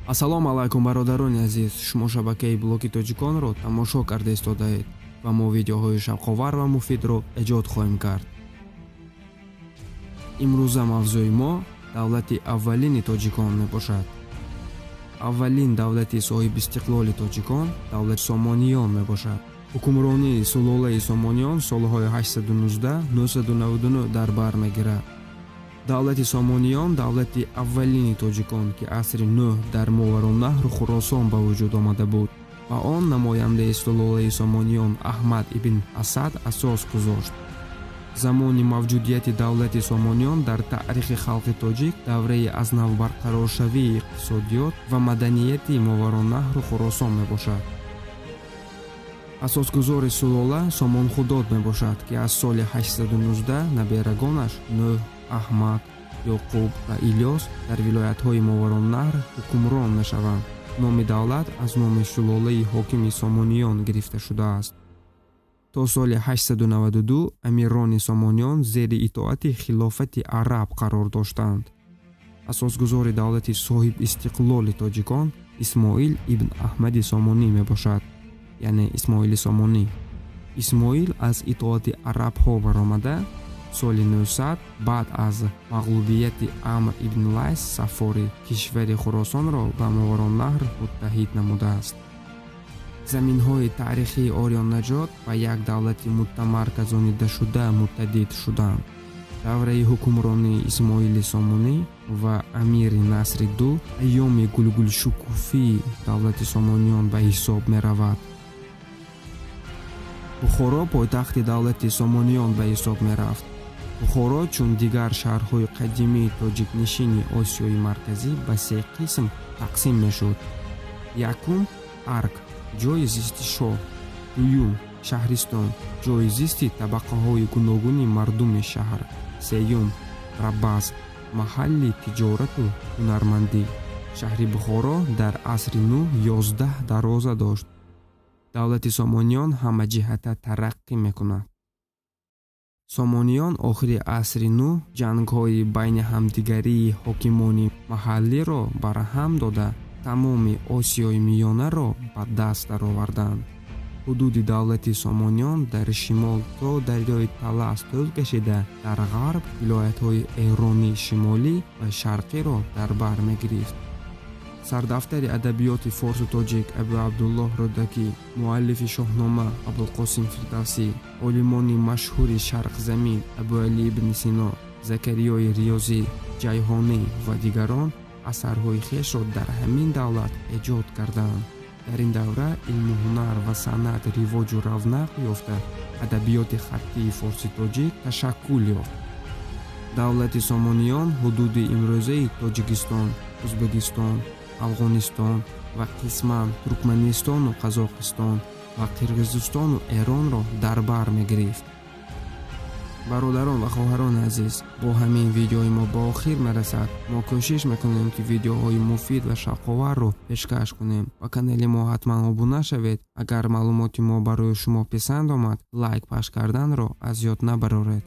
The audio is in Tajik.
Ассалому алайкум, бародарони азиз. Шумо шабакаи Блоги Тоҷиконро тамошо карда истодаед ва мо видеоҳои шавқовар ва муфидро эҷод хоҳем кард. Имрӯза мавзӯи мо давлати аввалини тоҷикон мебошад. Аввалин давлати соҳибистиқлоли тоҷикон давлати Сомониён мебошад. Ҳукмронии сулолаи Сомониён солҳои 819-999 дар бар мегирад. Давлати Сомониён давлати аввалини тоҷикон, ки асри 9 дар Мовароуннаҳру Хуросон ба вуҷуд омада буд ва он намояндаи сулолаи Сомониён Аҳмад ибн Асад асос гузошт. Замони мавҷудияти давлати Сомониён дар таърихи халқи тоҷик давраи аз нав барқароршавии иқтисодиёт ва маданияти Мовароуннаҳру Хуросон мебошад. Асосгузори сулола Сомонхудод мебошад, ки аз соли 819 наберагонаш Нӯҳ, Аҳмад, Ёқуб ва Илёс дар вилоятҳои Мовароуннаҳр ҳукмрон мешаванд. Номи давлат аз номи сулолаи ҳокими Сомониён гирифта шудааст. То соли 892 амирони Сомониён зери итоати хилофати араб қарор доштанд. Асосгузори давлати соҳибистиқлоли тоҷикон Исмоил ибн Аҳмади Сомонӣ мебошад, яъне Исмоили Сомонӣ. Исмоил аз итоати арабҳо баромада соли 900 баъд аз мағлубияти Амр ибн Лайс Саффорӣ кишвари Хуросонро ба Мовароуннаҳр муттаҳид намудааст. Заминҳои таърихии Ориённаҷот ба як давлати мутамарказонидашуда муттаҳид шуданд. Давраи ҳукмронии Исмоили Сомонӣ ва амири Насри Ду айёми гулгулшукуфии давлати Сомониён ба ҳисоб меравад. Бухоро пойтахти давлати Сомониён ба ҳисоб мерафт. Бухоро чун дигар шаҳрҳои қадимии тоҷикнишини Осиёи Марказӣ ба се қисм тақсим мешуд. Якум арк, ҷойи зисти шоҳ. Дуюм шаҳристон, ҷойи зисти табақаҳои гуногуни мардуми шаҳр. Сеюм рабаз, маҳалли тиҷорату ҳунармандӣ. Шаҳри Бухоро дар асри 9 11 дарвоза дошт. Давлати Сомониён ҳамаҷиҳата тараққӣ мекунад. Сомониён охири асри 9 ҷангҳои байни ҳамдигарии ҳокимони маҳаллиро барҳам дода, тамоми Осиёи Миёнаро ба даст дароварданд. Ҳудуди давлати Сомониён дар шимол то дарёи Талас тӯл кашида, дар ғарб вилоятҳои Эрони шимолӣ ва шарқиро дар бар мегирифт. Сардафтари адабиёти форсу тоҷик Абу Абдуллоҳ Рӯдакӣ, муаллифи Шоҳнома Абулқосим Фирдавсӣ, олимони машҳури Шарқзамин Абуалӣ ибни Сино, Закариёи Риёзӣ, Ҷайҳонӣ ва дигарон асарҳои хешро дар ҳамин давлат эҷод карданд. Дар ин давра илму ҳунар ва санъат ривоҷу равнақ ёфта, адабиёти хаттии форси тоҷик ташаккул ёфт. Давлати Сомониён ҳудуди имрӯзаи Тоҷикистон, Ӯзбекистон, Афғонистон ва қисман Туркманистону Қазоқистон ва Қирғизистону Эронро дар бар мегирифт. Бародарон ва хоҳарони азиз, бо ҳамин видеои мо ба охир мерасад. Мо кӯшиш мекунем, ки видеоҳои муфид ва шавқоварро пешкаш кунем. Ба канали мо ҳатман обуна шавед. Агар маълумоти мо барои шумо писанд омад, лайк пахш карданро аз ёд набароред.